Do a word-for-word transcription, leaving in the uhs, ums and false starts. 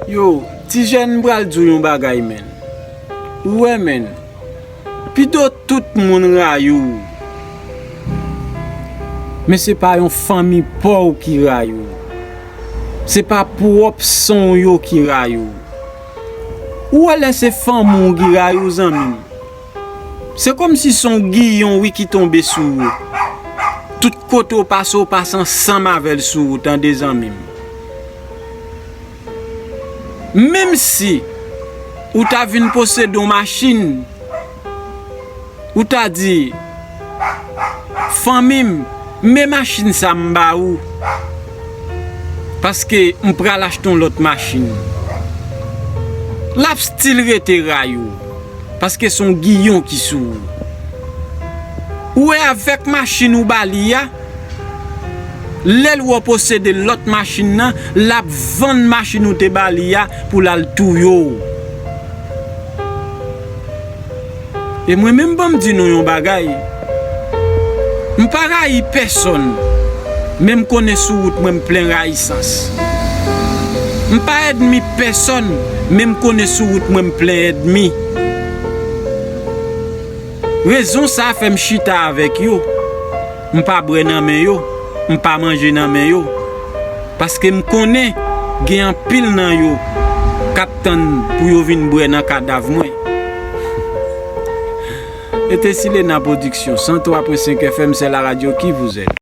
Yo, ti jèn, m pral di w yon bagay, menn. Ou wè, menn, pito tout moun rayi w. Men se pa yon fanmi pa w ki rayi w. Se pa pwòp san w yo ki rayi w. Ou wè, lè se fanmi w ki rayi w, zanmi m, se kòmsi se yon giyon, wi, ki tonbe sou ou. Tout kote w pase, w pase ansanm avè l sou ou, tande, zanmi m. Menm si ou ta vin posede yon machin, ou ta di, fanmi m, men machin sa m ba ou, paske m pral achte yon lòt machin. L ap still rete rayi w, paske se yon giyon ki sou ou. Ou wè, avèk machin ou ba li a, lè l wè w posede lòt machin nan, l ap vann machin ou te ba li a pou l al touye w. E mwen menm, ban m di nou yon bagay. M pa rayi pèsonn, men m konnen sou wout mwen m plen rayisans. M pa ènmi pèsonn, men m konnen sou wout mwen m plen ènmi. Rezon sa a fè m chita avèk yo. M pa bwè nan men yo, m pa manje nan men yo. Paske m konnen gen anpil nan yo k ap tann pou yo vin bwè nan kadav mwen. E te Silena Production, cent trois point cinq F M, c'est la radio qui vous aime.